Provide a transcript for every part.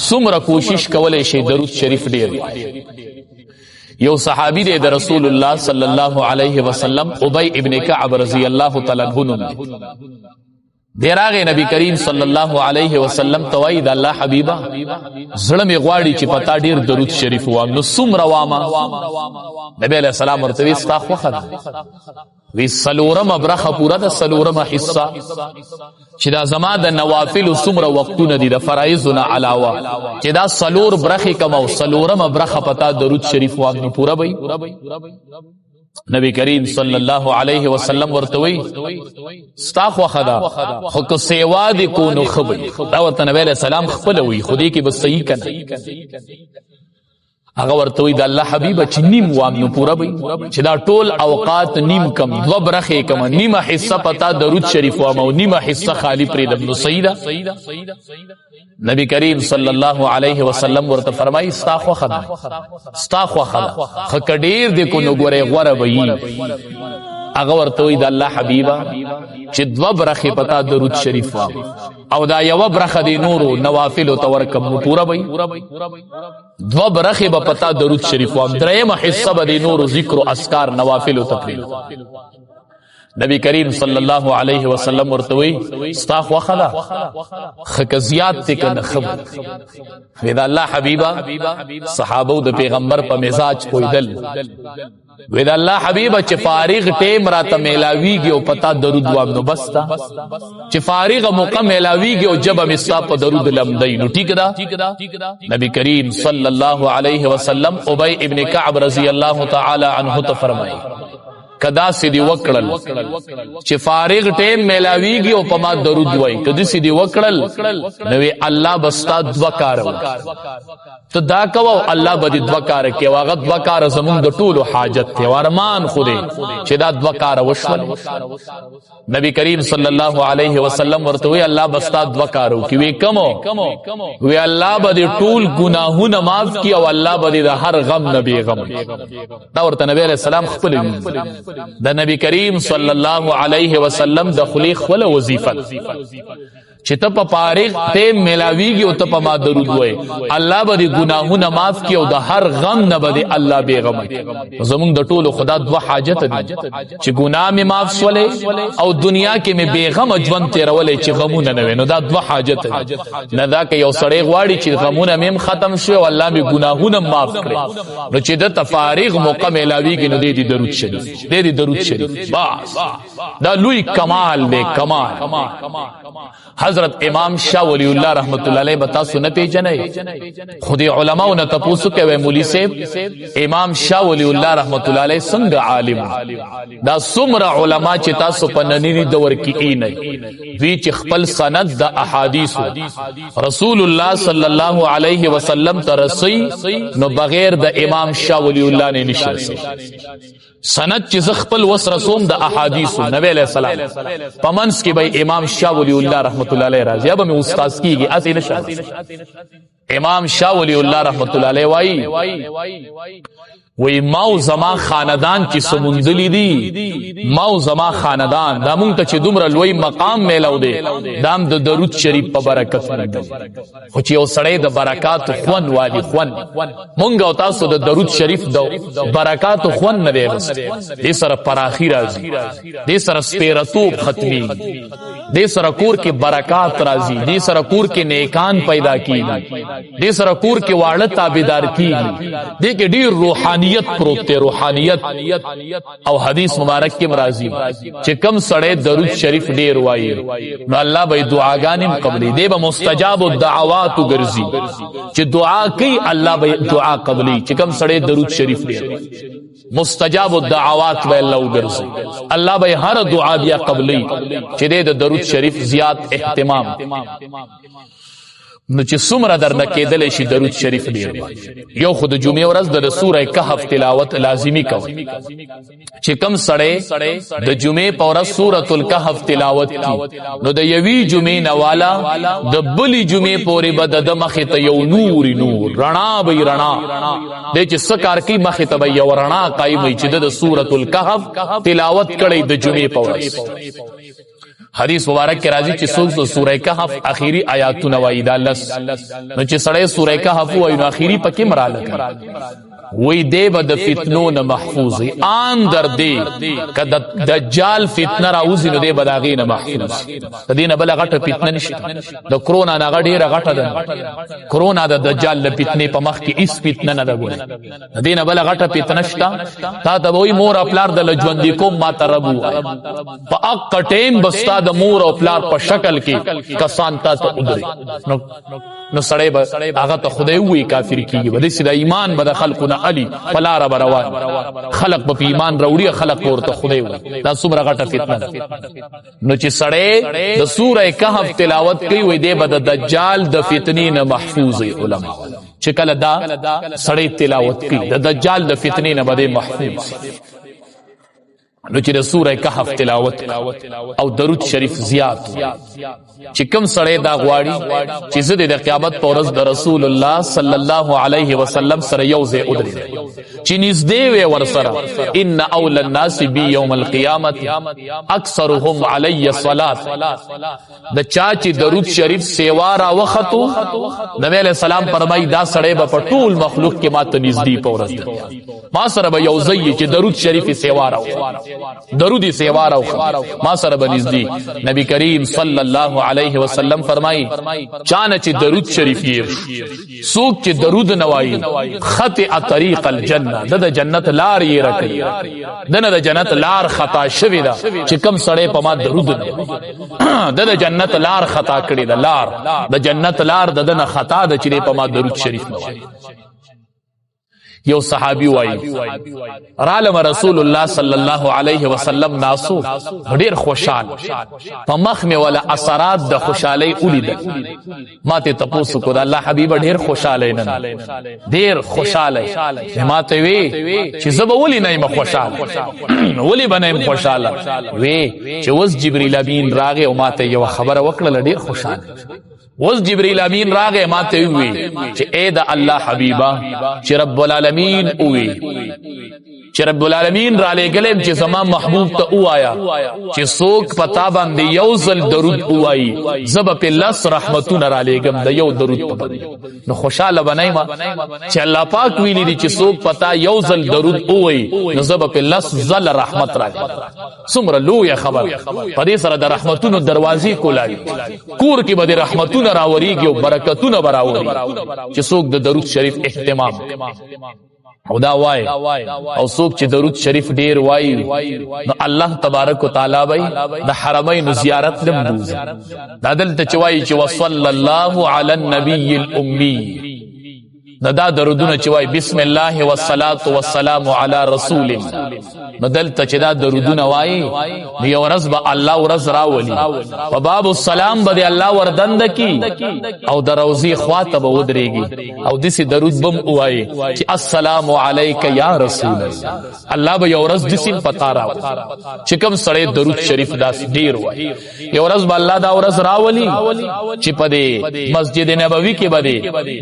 څومره کوشش کولای شي درود شریف ډیر. یو صحابي دی د رسول الله صلی الله علیه وسلم، ابی ابن کعب رضی الله تعالی عنہ نوم دی. راغی نبی کریم صلی الله علیه وسلم ته، وای د الله حبیبا، زړه می غواړي چې پتا ډیر درود شریف وام، نو څومره وامه؟ نبی علیہ السلام ورته وی ستا خوخه ده. وی سلورمه برخه پوره ده، سلورمه حصہ چې دا زما د نوافل څومره وختونه دي د فرایض نه علاوه، چې دا سلور برخه کم او سلورمه برخه پتا درود شریف وام نو پوره وي. نبی کریم صلی الله علیه وسلم ورته وی ستا خوخه ده، خو که سیوا دی کو نو خبري. دا ورته نبی علیہ السلام خپل وی، خودی کې بس صحیح کنه. هغه ورته وی د الله حبیب، چې نیم وام نو پوره وي، چې دا ټول اوقات نیم کم، دوه برخه کم، نیمه حصہ پتا درود شریف وام او نیمه حصہ خالی پرې دم نو صحیح ده؟ نبی کریم صلی الله علیه وسلم ورته فرمایي ستا خوخه ده، ستا خوخه ده، خو کډیر دې کو نو ګوره غوره وي. هغه ورته وی د الله حبیبا، چې دوه برخه پتا درود شریف وام او دا یو برخه دی نورو نوافل ته ورکم نو پوره وي؟ دوه برخه به پتا درود شریف وام، درېمه حصہ به دی نورو ذکر او اذکار نوافل ته پری. نبی کریم صلی الله علیه وسلم ورته وی ستا خوخه ده، خک زیات ته کنه خبر. وی دا الله حبیبا، صحابه د پیغمبر په مزاج پویدل، وی دا الله حبیبا، چې فارغ ټیم را ته میلاویږي او پتا درود وام نو بس تا، چې فارغ موقع میلاویږي او جب مستا په درود لمدای نو ټیک ده؟ نبی کریم صلی الله علیه وسلم ابی ابن کعب رضی الله تعالی عنہ ته فرمایي کدا سی دی وکړل چې فارغ ټیم میلاویږي او په ما درود وای، کدی سی دی وکړل نو الله بستا دوا کار ته دا کوو، الله به دې دوا کار کوي. هغه دوا کار زمونږ د ټولو حاجت دی، ارمان خو دی چې دا دوا کار وشول. نبی کریم صلی الله علیه وسلم ورته وی الله بستا دوا کارو کی. وی کمو؟ وی الله به دې ټول ګناهونه معاف کی او الله به دې د هر غم نبی غم. دا ورته نبی علیہ السلام خپل د نبی کریم صلی الله علیه وسلم د خلی خپل وظیفه چې ته په فارغ ټیم ملاویږي او ته په ما درود وای، الله به دې ګناهونه معاف کړي او د هر غم نه به دې الله بے غم کړي. زمونږ د ټولو خدا دوه حاجت دي، چې ګناه مې معاف سولې او دنیا کې مې بے غم ژوند تیرولې، چې غمونه نه وي. نو دا دوه حاجت دي نه؟ دا که یو سړی غواړي چې غمونه مې ختم شي او الله مې ګناهونه معاف کړي، نو چې د تفارغ موقع ملاویږي نو دې دې درود شریف، دې دې درود شریف، بس دا لوی کمال دی، کمال. حضرت امام شاه ولی الله رحمت الله علیه بتا سن پیژنې؟ خودی علماء نه تاسو کوي، مولوی صاحب، امام شاه ولی الله رحمت الله علیه څنګه عالم؟ دا څومره علما چې تاسو په نننی دور کې ای نه دوی چې خپل سند د احادیث رسول الله صلی الله علیه وسلم ته رسی، نو بغیر د امام شاه ولی الله نه نشي رسی. سند چې زه خپل وس رسوم د احادیث نبی علیہ السلام، پمنس کې به امام شاه ولی الله رحمت الله علیه راځي، به مې استاد کیږي اسی نشه. امام شاه ولی الله رحمت الله علیه وای وی ماو زما خاندان چې سمندلی دي، ماو زما خاندان دا مونږ ته چې دومره لوی مقام میلاو دی، دام د درود شریف په برکت مونږ. خو چې یو سړی د برکات خون والی خون، مونږ او تاسو د درود شریف د برکات خون نه دی. دې سره پراخی راځي، دې سره سپیرتوب ختمي، دې سره کور کې برکات راځي، دې سره کور کې نیکان پیدا کیږي، دې سره کور کې واړه تابعدار کیږي، دې کې ډیر روحانیت پروت دی، روحانیت. او حدیث مبارک کې مرাজি چې کم سړی درود شریف ډیر وایي نو الله به دعاګانې قبلي، دی به مستجاب الدعوات ګرځي، چې دعا کوي الله به دعا قبلي. چې کم سړی درود شریف ډیر، مستجاب الدعوات به الله وګرځي، الله به هر دعا بیا قبلي چې د درود شریف زیات اهتمام. نو چې څومره درنه کېدلی شي درود شریف ډیر وایي. یو خو د جمعې ورځ د سوره کهف تلاوت لازمی کوي. چې کم سړی د جمعې په ورځ سورۃ الکهف تلاوت کی، نو د یوې جمعې نواله د بلی جمعې پورې به د مخې ته یو نور نور رڼا به رڼا د چې سکار کی مخې ته به یو رڼا قائم وي چې د سورۃ الکهف تلاوت کړي د جمعې په ورځ. حدیث مبارک کې راځي چې څوک د سوره کهف اخیری آیاتونه وایي، دا لس، نو چې سړی سوره کهف وایي نو اخیری پکې مراله کوي، وی دی به د فتنو نه محفوظ وي. آن در دی که د دجال فتنه راوځي نو دی به د هغې نه محفوظ. د دې نه بله غټه فتنه نشته. د کرونا نه هغه ډېره غټه ده. کرونا د دجال د فتنې په مخ کې هیڅ فتنه نه ده. ګورې، د دې نه بله غټه فتنه شته؟ تا ته به وایي مور او پلار د له ژوندي کوم، ما ته رب ووایه. په هغه ټایم به ستا د مور او پلار په شکل کې کسان تا ته ودري، نو سړی به هغه ته خدای وی کافر کیږي. به دې د ایمان به د خلقو نه علی پلار به روان، خلق به ایمان راوړي، خلق ورته خدای وی. دا څومره غټه فتنه ده. نو چې سړی د سوره کهف تلاوت کوي، وي دې به د دجال د فتنې نه محفوظ. علما چې کله دا سړی تلاوت کوي، د دجال د فتنې نه به محفوظ. نو چې د سوره کهف تلاوت او درود شریف زیات، چې کم سړی دا غواړي چې زه د قیامت پر ورځ د رسول الله صلی الله علیه وسلم سره یو ځای ودرېږم، چې نږدې وي ورسره، ان اول الناس بی یوم القیامت اکثرهم علی الصلاه. د چا چې درود شریف سیوا را وختو، نبی علیہ السلام فرمای دا سړی به په ټول مخلوق کې ما ته نږدې په ورځ ما سره به یو ځای، چې درود شریف سیوا را، درود سیوا را ما سره به نږدې. نبی کریم صلی الله علیه وسلم فرمای چانه چې درود شریف یې، څوک چې درود نه وایي، خطئ طریق الجنه، د جنت لار یې رکړي، دنه د جنت لار خطا شوی ده. چې کم سړی په ما درود نه، د جنت لار خطا کړی ده، لار د جنت لار د دنه خطا ده چې په ما درود شریف نه وایي. یو صحابي وایي رالم رسول الله صلی الله علیه وسلم ناسو، ډیر خوشحال، په مخ می ولا اثرات د خوشحالي ولیدل. ما ته تپوسو کو، د الله حبیب ډیر خوشاله نن، ډیر خوشاله. ما ته وی چې زه به ولي نه یم خوشاله؟ ولي به نه یم خوشاله؟ وی چې وس جبرئیل امین راغی او ما ته یو خبره وکړه، ډیر خوشاله. وس جبرئیل امین راغی، ما ته وی چې اے د الله حبیبا، چې رب العالمین وی، چې رب العالمین را لېږلم چې زما محبوب ته وایا چې څوک پتا باندې یو ځل درود وایي، زب په لس رحمتونه را لېږم د یو درود په بدل. نو خوشاله بنای ما چې الله پاک ویلي دي چې څوک پتا یو ځل درود وایي نو زب په لس ځل رحمت را لېږم. څومره لویه خبر! په دې سره د رحمتونو دروازې کولاوي، کور کې به د رحمتونه راوريږي او برکتونه به راوري چې څوک د درود شریف اهتمام او دا وای. او څوک چې درود شریف ډیر وای نو الله تبارک وتعالى به د حرمین زیارت لم بوزي. دا دلته چې وای چې وصلی الله علی النبی الامی، نو دا درودونه چې وای بسم الله والصلاه والسلام علی رسول الله، نو دلته چې دا درودونه وای نو یو ورځ به الله ورځ راولي، په باب السلام به الله وردند کی او د روزي خواته به ودرېږي او دسی درود بم وای چې السلام علیک یا رسول الله. الله به یو ورځ دسی پتا راو چې کوم سړی درود شریف داس ډیر وای، یو ورځ به الله دا ورځ راولي چې په دې مسجد نبوي کې به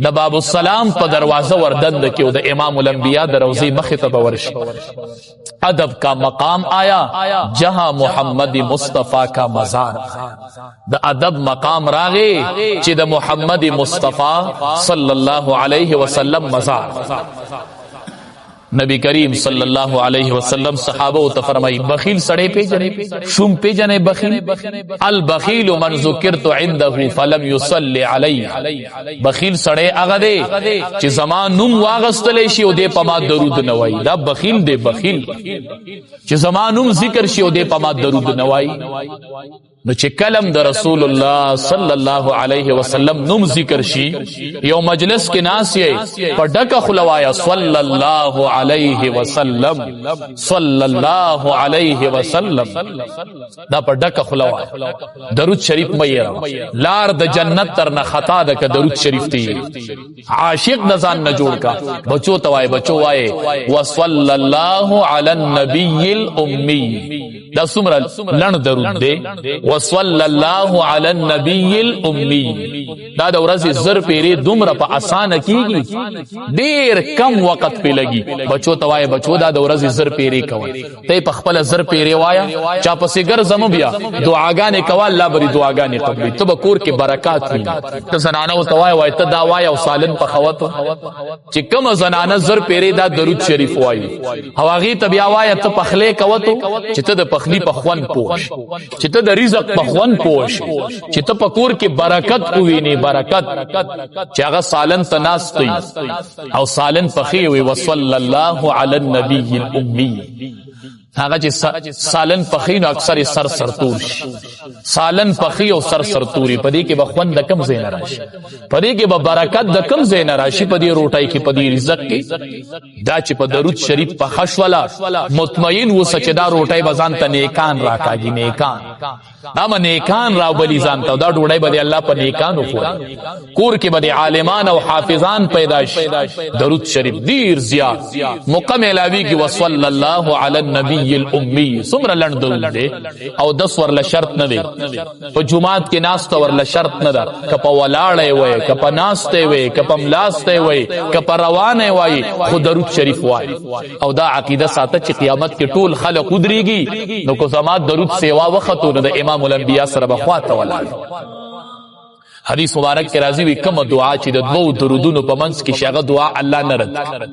د باب السلام په دروازه وردند کې او د امام الانبیاء د روزي مخ ته به ورشي. ادب کا مقام آیا جہاں محمد مصطفیٰ کا مزار، د ادب مقام راغی چې د محمد مصطفیٰ صلی الله علیه وسلم مزار. نبی کریم صلی الله علیه وسلم صحابه ته فرمایي بخیل سړی پیژنې؟ شوم پیژنې بخیل؟ البخیل من ذکرت عنده فلم يصلي علی. بخیل سړی هغه دی چې زما نوم واغستل شي او دې په ما درود نه وای. دا بخیل دی، بخیل چې زما نوم ذکر شي او دې په ما درود نه وای. نو چې کلم د رسول الله صلی الله علیه وسلم نوم ذکر شي، یو مجلس کې ناس یې، په ډکه خلوایا صلی الله علیه وسلم، صلی الله علیه وسلم، دا په ډکه خلوایا درود شریف مې را. لار د جنت تر نه خطا ده که درود شریف دی. عاشق د ځان نه جوړ کا، بچو ته وای، بچو وای وصلی الله علی النبی الامی. دا څومره لنډ درود دی. وصلی الله علی النبی الامی، دا د ورځې 1000 پیرې دومره په اسانه کیږي، ډیر کم وخت پې لګي. بچو ته وایه بچو دا د ورځې 1000 پیرې کوي، ته په خپله 1000 پیرې وایه، چا پسې ګرځم بیا دعاګانې کوه، الله به دې دعاګانې قبلوي، ته به کور کې برکات وینې. ته زنانه ورته وایه، وایه ته دا وایه او سالن پخوه ته، چې کومه زنانه 1000 پیرې دا درود شریف وایي او هغې ته بیا وایه ته پخلی کوه ته، چې ته د پخلی په خوند پوه شې، چې ته د رزق په خوند پوه شې، چې ته په کور کې برکت ووینې، برکت چې هغه سالن ته ناست وي او سالن پخې وي. وصلی الله علی النبی الامی، هغه چې سالن پخې نو اکثر یې سر سرتور شي، سالن پخې او سر سرتوري، په دې کې به خوند د کم ځای نه راشي، په دې کې به برکت د کم ځای نه راشي، په دې روټۍ کې، په دې رزق کې. دا چې په درود شریف پخه شوله مطمئن اوسه چې دا روټۍ به ځان ته نیکان راکاږي، نیکان دا به نیکان راوبلي ځان ته، دا ډوډۍ به دې الله په نیکانو خوري، کور کې به دې عالمان او حافظان پیدا شي. درود شریف ډیر زیات موقع میلاویږي. وصلی الله علی النبی الامی، څومره لنډ درود دی او دس ورله شرط نه دی، په جومات کې ناسته ورله شرط نه ده، که په ولاړی وای، که په ناسته وای، که په ملاسته وای، که په روانه وای، خو درود شریف وای. او دا عقیده ساته چې قیامت کې ټول خلق ودرېږي نو که زما درود سیوا وختو نو د امام الانبیاء سره به خواته ولاړ. حدیث مبارک کې راځي وي کومه دعا چې د دوو درودونو په منځ کې شي هغه دعا الله نه رد کړي.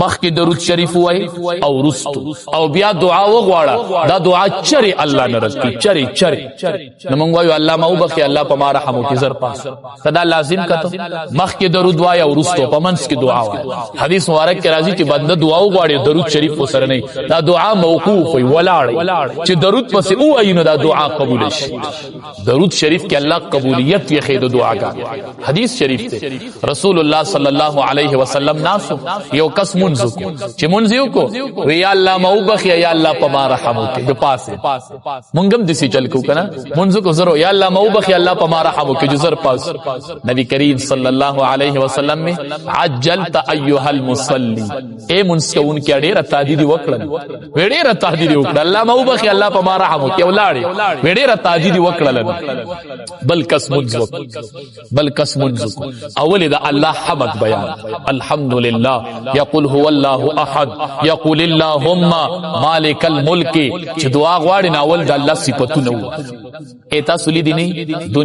مخکې درود شریف وای او وروستو او بیا دعا وغواړه، دا دعا چرې الله نه رد کړي، چرې چرې. نو موږ وایو الله ما وبخښي، الله په ما رحم وکړي، زر پاس ته دا لازم کته مخکې درود وای او وروستو په منځ کې دعا وای. حدیث مبارک کې راځي چې بنده دعا وغواړي درود شریف وسره نه، دا دعا موقوف وي ولاړ چې درود پسې وایي نو دا دعا قبول شي. درود شریف کې الله قبولیت یې د دعاګان. حدیث شریف ته رسول الله صلی الله علیه وسلم ناسو یو کس منځ کو چې منځ یو کو وی یا الله ما وبخي، یا الله په ما رحم وکړي. د پاسه مونږ هم دسی چل کو کنه، منځ کو زرو یا الله ما وبخي، الله په ما رحم وکړي، زر پاس. نبی کریم صلی الله علیه وسلم می عجلت ایها المصلی، اے منځ کوون کې ډیره تهدید وکړل، ډیره تهدید وکړل، الله ما وبخي، الله په ما رحم وکړي، ولاړی ډیره تهدید وکړل. بل کس منځ وکړ، بل کس منځ کو اول دا الله حمد بیان، الحمدلله، یقول هو الله احد، یقول اللهم مالک الملک، چې دعا غواړي نو اول د الله صفاتونه وو. ای تاسو لیدې نه دنیا